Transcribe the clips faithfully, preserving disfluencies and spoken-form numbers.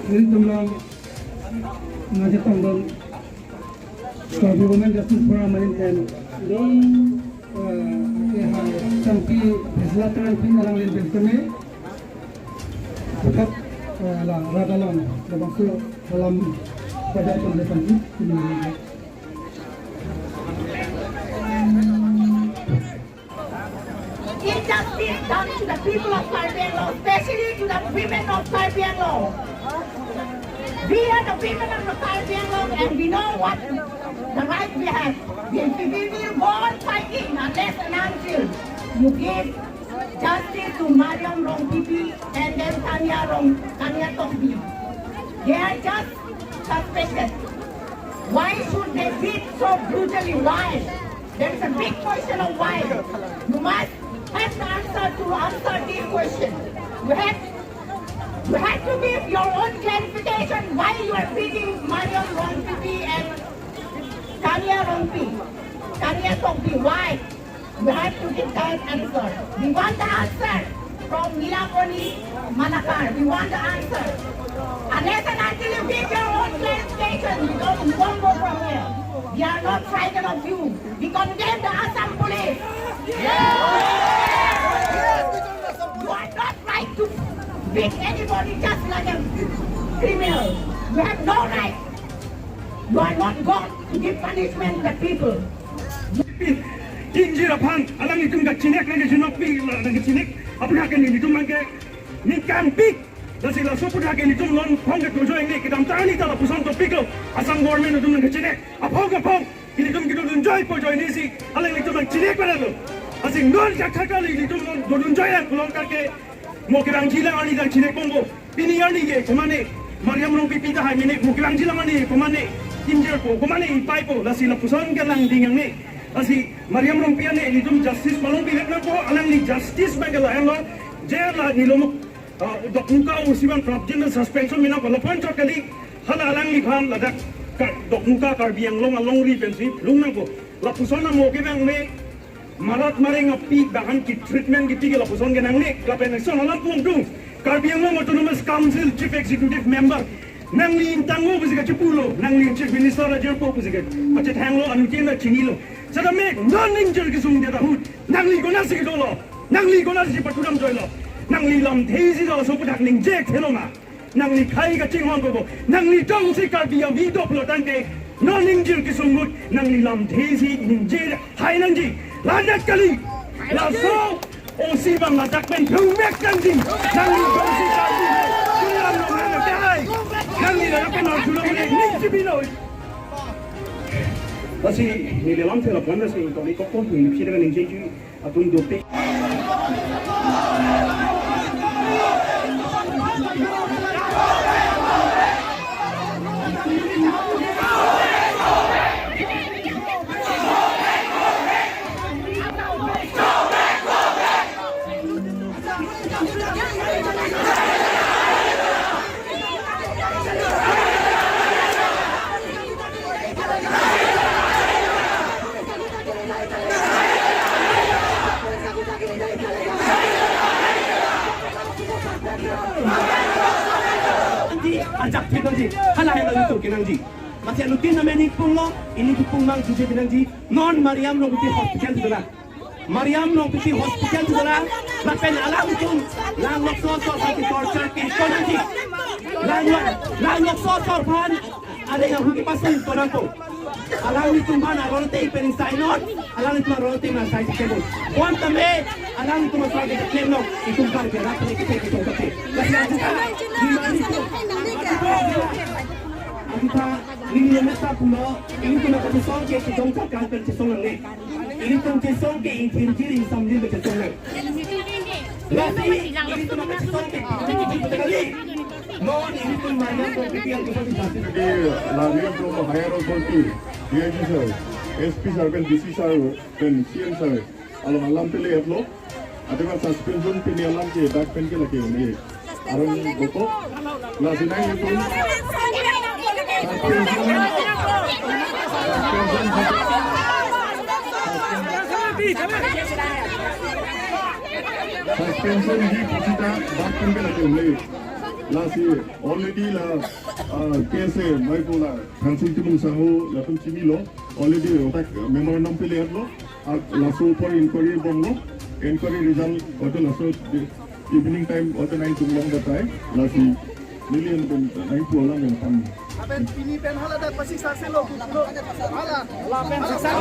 Nelitum along nangchetongdun Karbi Women Justice Forum ahin pen, eh, eh, Tangpi Bisla Tangpi alanglin pen kami, tetap, eh, la rat along labangso alam pada pembebasan itu. Injustice done to the people of Karbi Anglong, especially to the women of Karbi Anglong. We are the women of the Karbi Anglong and we know what the right we have. We, we, we will go on fighting unless and until you give justice to Mariam Rongpipi and then Tania Rong, Tania Tokbi. They are just suspected. Why should they beat so brutally? Why? There is a big question of why. You must have the answer to answer this question. You have, you have to give your own clarification why you are beating Mariam Rongpipi and Tania Rongpi, Tania Tokbi. Why? You have to give that answer. We want the answer from Nilaponi Malakar. We want the answer. Unless and until you give your own clarification, we don't, we won't go from here. We are not frightened of you. We condemn the Assam police. You are not right to beat anybody just like a criminal. You have no right. You are not God to give punishment to the people. Ingjir aphan alanglitum kachinek, nangkachinokpi, nangkachinek aphan ke nelitum abangke ningkan pik. Lasi laso aphuthak ke nelitum longphong ke tojoine, kedamtang arni ta lapuson topik lo. Assam government atum nangkachinek aphong aphong nelitum kedodun joipo, joinesi alanglitum nangchinek padalo. Lasi non kathak kali nelitum dodun joi lang pulote ke mo kevangji lang arni nangchinek bompo. Pini arni ke komane Mariam Rongpipi tahai mene, mo kevangji lang arni komane ingjirpo, komane ipaipo, lasi lapuson ke langding nangne. Lasi Mariam Rongpi ane nelitum justice palongpi vek nangpo, alangli justice abangke la-an lo, jail la nilomuk, ah, Dokmoka O C abang prapjin suspension mena pa lapuson chot kali, hala alangliphan ladak ka Dokmoka Karbi Anglong alongri pensi phlung nangpo. Lapuson amo ke abang me marat mareng api bahan ki treatment kipi ke lapuson ke nangne, lapen ason alam pungdung. Karbi Anglong Autonomous Council Chief Executive Member, nangli ingtanglo pusi kachipulo, nangli Chief Minister ajirpo pusi kachethanglo, anuttin ta chinilo. Setame non ingjir kesung det ahut nangli konatsi kedolo, nangli konatsi patudam joilo, nangli lamthe isi laso aphuthak ningje thelo ma? Nangli khei kachinghon kobo, nangli jongsi Karbi avi do pulo tangte, non ingjir kesung ahut nangli lamthe isi ningje hai nangji. Ladak kali, laso O C abang ladak pen thungmek nangji. Nangli jongsi Karbi, kulam lo nang ke hai. Nangli ladak pen nang julong le ningje bilo. Lasi neli lamthe lapuson lasi toni kokpo neli pisi ningjeji atum dopik. Nangji, ajak thek nangji, hala helo itu ke nangji. Masi anuttin name ningpunglo, ili kipung mang juje nangji. Non Mariam Rongpipi hospital tu la. Mariam Rongpipi hospital tu la. Lapen alanglitum, lang lokso asor aphan ke torture ke ko nangji. Lang, lang lokso asor aphan ada yang huki pasung ko nangpo. Alanglitum aphan aron te pen sign on, alanglitum aron te ma sign ke bo. Kontame, alanglitum asor ke claim lo, itum kar ke rat le ke ke tong ke. Lasi alanglitum, alanglitum, alanglitum, neli meta pulo, ilitum atum asor ke chesong ka kan pen chesong nangne. Ilitum chesong ke ingthirjir ingsamjir pen chesong nang. Lasi, ilitum atum chesong ke ingthirjir pen chesong nang. Non ilitum Mariam Rongpipi atum chesong nang. Jadi, la nelitum higher authority, D I G sir, S P sir, pen D C sir, pen C M sir along alam pele aplo. Athema suspension pini alam ke dak pen ke lake un-e. Arong bokok. Lasi nanglitum suspension, suspension, suspension ji pusita dak pen ke lake un-e. Lasi already la, ah, K S A, mai pula Thangsing Timung Sangho latum chinilo. Already otak memorandum pile lo. Ah, laso apor inquiry bomlo. Inquiry result hoito laso di-, evening time hoito nangtum long datai. Lasi neli nangtum nangpu alam yang pang. Aben pini pen hala dak pasik saksi lo, lo. Hala. Hala pen siksa.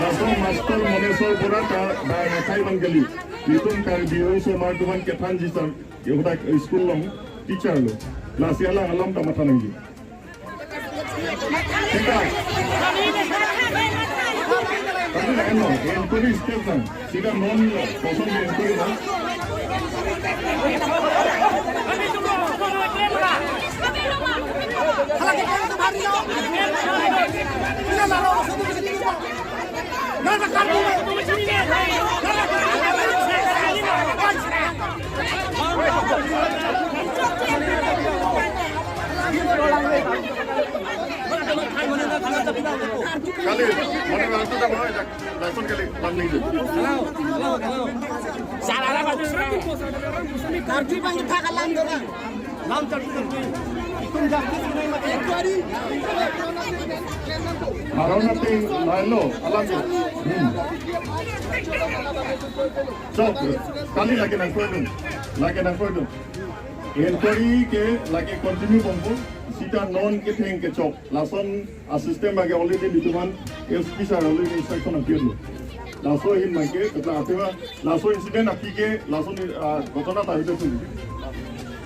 Laso master Monesor Bora ta bai akai bang kali. Itum Karbi Riso Amar atum an kethan jisam, yodak school along teacher lo. Lasi alang alam ta matha nangji. Sita. Tadi lain lo, inquiry step lang. Sita non lo, kosong di inquiry lang. Kali, mana langsung dah mau ajak, langsung kali, langsung itu. Halo, halo, halo. Salah apa? Karju bang kita kalam dorang. Lam cari cari. Itum justice ini mati. Marau nanti, lain lo, alam tu. Hmm. So, kali lagi nang koi dun, lagi nang koi dun. Inquiry ke lagi continue bompo, sita non ketheng kechok. Lason a-system lagi already dituman S P sir already instruction nangpilo. Laso ahin mangke, kata athema, laso incident aphi ke, laso ni, ah, ghotona ta hita suli.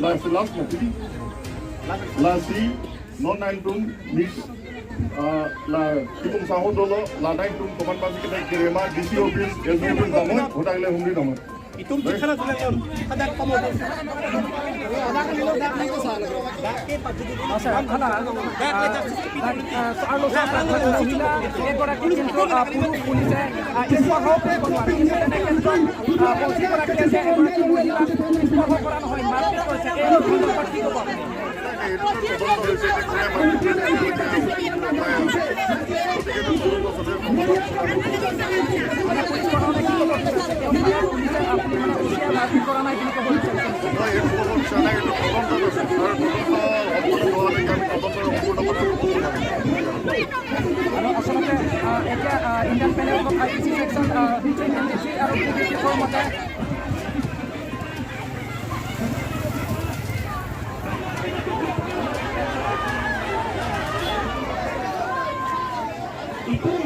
Lasi last mati. Lasi non nangtum ni, ah, la Timung Sangho dolo, la nangtum koman pasi kita kirema D C office, S D office damon, hodak le humri damon. Itum chikhala sulang on. Hadak pamo. Hadak nilo dak nilo sa. Dak ke pajudi. Sir, hala, dak ke justice ke dak, ah, soal lo, sir, mehila egoraki কিন্তু, ah, পুৰুষ পুলিচে, ah, স্পৰ্শ কৰিব নোৱাৰে। কিন্তু তেনে ক্ষেত্ৰত, ah, বঞ্চিত ৰাখি আছে, এগৰাকী মহিলাক স্পৰ্শ কৰা নহয়, মাৰপিট কৰিছে। এই সন্দৰ্ভত কি ক'ব আপুনি? আৰু আচলতে, আহ, এতিয়া, আহ, Indian penal of I P C section, uh, three twenty three আৰু টু ফিফটি ফ'ৰ মতে Itum,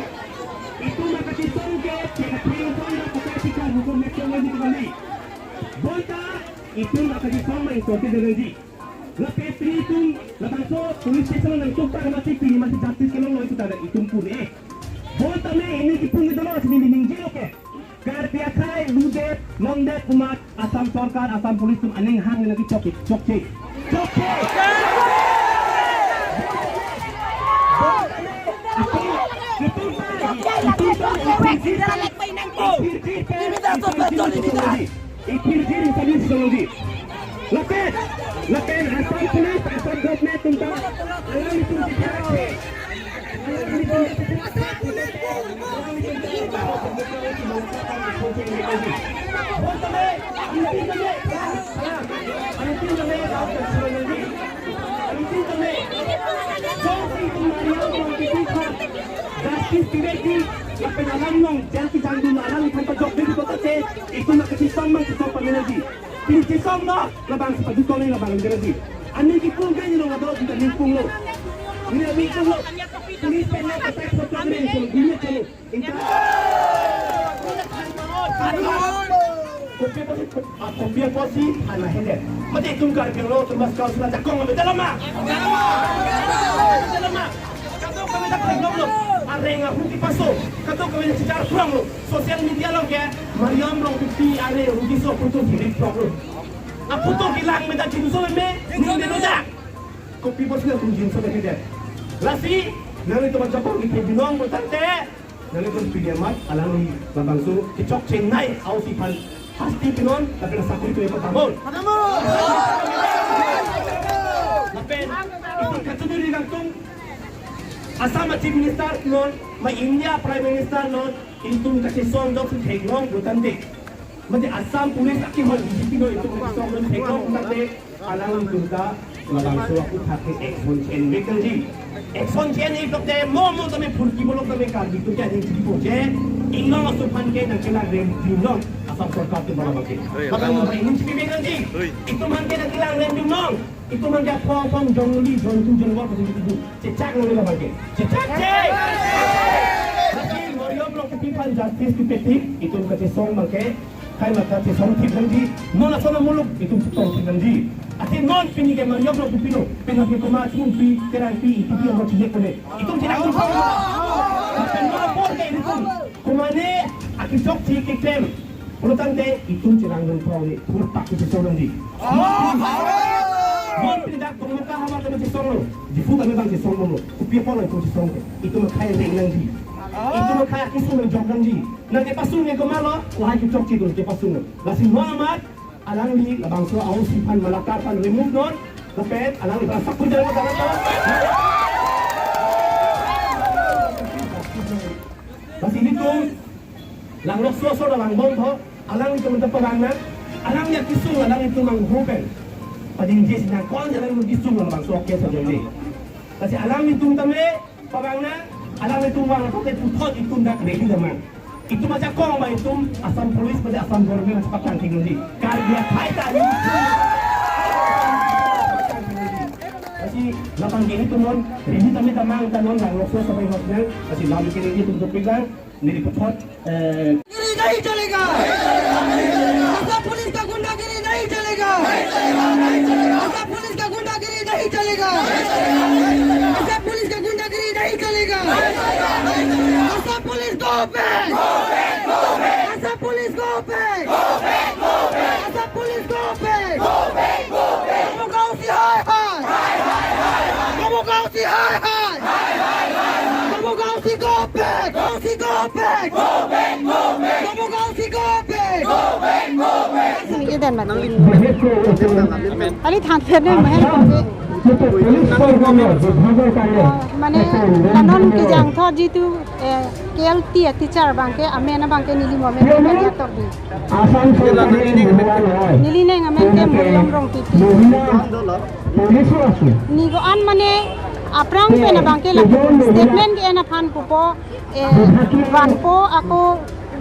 itum akachesong ke, pinapinpon na pagkachika hukum na chong lagi kami. Bonta, itum akachesong ma itum ke dengji. Lapen pini itum, labangso police station nangchok ta mati pini masi justice kelong lo itum ta itum pun eh. Bonta me ini kipun ke dolo sini ningje lo ke. Karbi akhai ludet longdet amat Assam Sorkar, Assam Police atum aning hang lagi chokche, chokche, chokche. Lapen, lapen Assam Police, Assam government atum ta alanglitum ke Justice directly, lapen alam along jail kejang dun alangliphan pajok dun kotak te, itum akachesong ma chesong pamenaji. Pini chesong no, labang sepatu toleng labang deraji. Ani kipung ke ni lo ngabro kita ningpung lo. Ni ningpung lo. Ini pernah kata sepatu toleng, kalau dunia kalau. Kopi apotsi, ah, kopi apotsi, hana hende. Mati itum Karbi Anglong atum mas kau sila jakong ambil dalam ma. Dalam ma. Kadokave ta theklonglo, areng ahu kepaso. Kadokave ta chechar phronglo. Social media along ke Mariam Rongpipi areng ahu keso photo hirik phronglo. Aphoto kelang meta chinso me, ning deno da. Kopi pusi nangtum chinso ke tidak. Lasi, nanglitum ajapon ke binong pulotangte, nanglitum pilihan mat, alangli labangso kechok chengnai ausi aphan hasti pinon, lapen asakuri atum epatambon. Lapen, itum kachuduri nangtum, Assam a Chief Minister non, ma India Prime Minister non, itum kachesong dok si theklong pulotangte. Mate Assam Police akihon B J P non itum kachesong dok theklong pulotangte, alangtum ta labangso aphuthak ke action che-envek nangji. Action che-envek dokte mo mo tame phurki bolok tame Karbi atum ke aning chiki poje. Inglong aso aphan ke nangkelang rem pinon Assam sorkar atum labang ke. Oi, Maka oi. Mo ining chikivek nangji. Oi. Itum aphan ke nangkelang rem pinon. Itum aphan ke aphong aphong jongli jontu jonwar pasi itum chechak nangji labang ke. Chechak che. Lasi Mariam Rongpipi aphan justice kipetik, itum kachesong abang ke, kai mata chesong thip nangji, non ason amuluk itum chetong thip nangji. Athe non pini ke Mariam Rongpipi lo, penap ke komat Chingpi, Terangpi, Ingtipi amo chijek kone. Itum chedang itum. Lapen non apor ke itum. Komatne akechokche keklem pulotangte itum chedang dun phrong ni, thurpak kachesong nangji. Non pini dak Dongmukak ahavar tame chesonglo, Diphu tame abang chesong bomlo, kopi apot lo itum chesong ke, itum akhei reng nangji. Itum akhei akesung nang jok nangji. Nangkepasung ke komatlo, lahai kechokche atum kepasung. Lasi non amat, alangli labangso ausi aphan Malakka aphan remove non, lapen alangli aphan sakuri jalan jalan. Lasi nelitum Langloso aso ta langbom tho, alanglitum ta pavang nang, alangli akesung alanglitum angho pen padingje si nang, ko-an alanglitum kesung labangso case ajoine. Lasi alanglitum tame pavang nang, alanglitum vang apot te puthot itum dak ready damnang. Itum ajakong ba itum Assam Police pada Assam Government chepaklang thik nangji. Karbi akhei ta itum. Lasi labang ke itum non ready tame damnang ta non Langloso aso pen hok nang. Lasi lam ke nelitum dopik lang. Neli puthot, eh, गिरी नहीं चलेगा। आसाम पुलिस का गुंडागिरी नहीं चलेगा। आसाम पुलिस का गुंडागिरी नहीं चलेगा। आसाम पुलिस का गुंडागिरी नहीं चलेगा। Assam police go back। Assam police go back। Assam police go back। Dongmukak ausi hai hai। Dongmukak ausi hai hai। Dongmukak ausi go back. Ausi go back. Dongmukak ausi go back। Ini dan mati. Ali than phet ne mahen ko ke. Mane, la non kejang thot jitu, eh, K L T a teacher abang ke, amen abang ke neli mo amen ke kali ator di. Neli neng amen ke Mariam Rongpipi. Neli ko-an mane aphrang pen abang ke la statement ke-en aphan pupo, eh, vanpo ako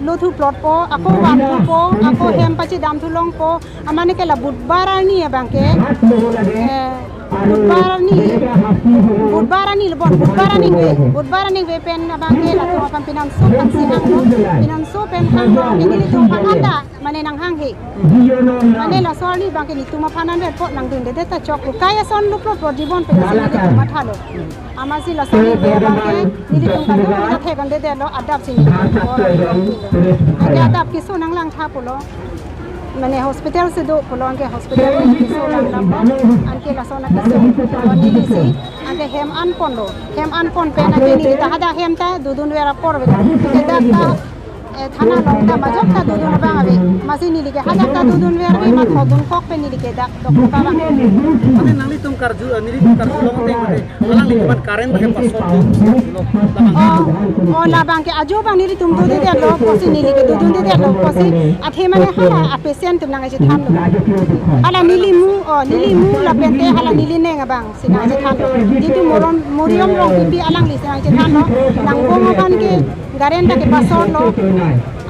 lo thuplotpo, ako van thupo, ako hem pachedam thulongpo, amane ke la Budhbar arni abang ke, eh, Budhbar arni, Budhbar arni lo bon, Budhbar aningve, Budhbar aningve pen abang ke latum aphan pinanso aphan si hanglo, pinanso pen hanglo, ke nelitum aphan anta, mane nanghanghe. Mane laso arni abang ke nelitum aphan anvetpo, nangdundedet ta choklo, kai ason luplo pro jibon pen si nelitum mathalo. Amatsi laso arni abang ke nelitum kadokave ta thekdundedetlo, adap si nelitum aphan. Anke adap keso nanglang tha pulo. Mane hospital si do pulo, anke hospital si keso lang lang. Anke laso na keso pulo neli si. Anke hem an ponlo. Hem an pon pen anke neli ta hadak hem ta dodunver apor ave. Anke dak ta, eh, thana along ta majok ta dodun abang ave. Amatsi neli ke hadak ta dodunver ave, ma thodun kok pen neli ke dak doktor abang. Mane nanglitum karju, eh, nelitum karjulong te mane. Alanglitum aphan current abang ke pasok lo. Oh, oh, labang ke ajo abang nelitum dodedetlo, pusi neli ke dodundedetlo, pusi athe mane hala a patient atum nangchethanlo. Hala neli mu, oh, neli mu lapen te hala neli neng abang si nangchethanlo. Jitu Mariam, Mariam Rongpipi alangli si nangchethanlo. Nangbong aphan ke current ta kepasoklo.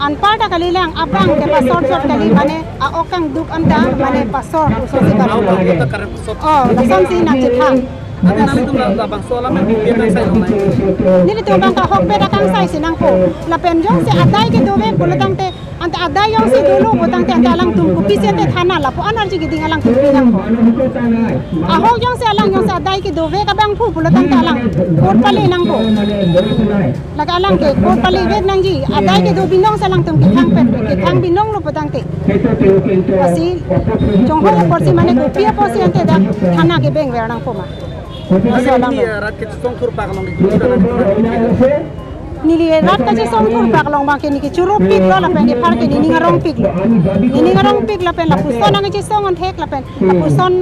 Anpar ta kalilang, abang kepasok chot kali, mane a-ok kangduk anta mane pasok oso si karlo. Oh, lason si nangchethan. Ante nanglitum la, labangso alam nangpipir nangsailo nai. Nelitum abang ke ahokpet akangsai si nangpo. Lapen jongsi adai kedove pulotangte Ante adai jongsi dolo pulotangte ante alangtum kopisi ante thana lapu-an arje keding alangtum pi nangpo. Ahok jongsi alang jongsi adai kedovek abangphu pulotangte alang court pale nangpo. Lake alang ke court palevek nangji, adai kedo binong si alangtum kethang pen, kethang binonglo pulotangte. Lasi jongho apotsi mane kopi apotsi ante dak thana kebengver nangpo ma. Laso alam. Neli rat kachesong thurpak along ke neli rat kachesong thurpak along abang ke neli kechoro piklo lapen ephar ke nening arong piklo. Nening arong pik lapen lapuson nangkachesong an thek lapen lapuson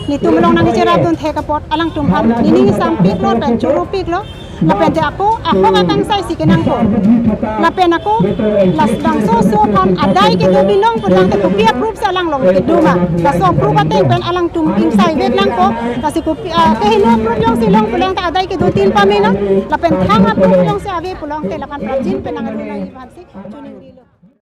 netum along nangkacherapdun thek apot alangtum aphan nening sam piklo lapen choro piklo. Lapente ako, ako kakangsai si kenangpo. Lapen ako, labangso oso aphan adai kedo binong pulotangte kopi a-proof si alang along kedo ma. Laso a-proof ateng pen alangtum ingsaivek nangpo. Lasi kopi, ah, kehingno a-proof jongsi long pulotangte adai kedo tin pamenon. Lapen thang a-proof jongsi ave pulotangte laphan prapjin pen nangdun nangji aphansi. Chuning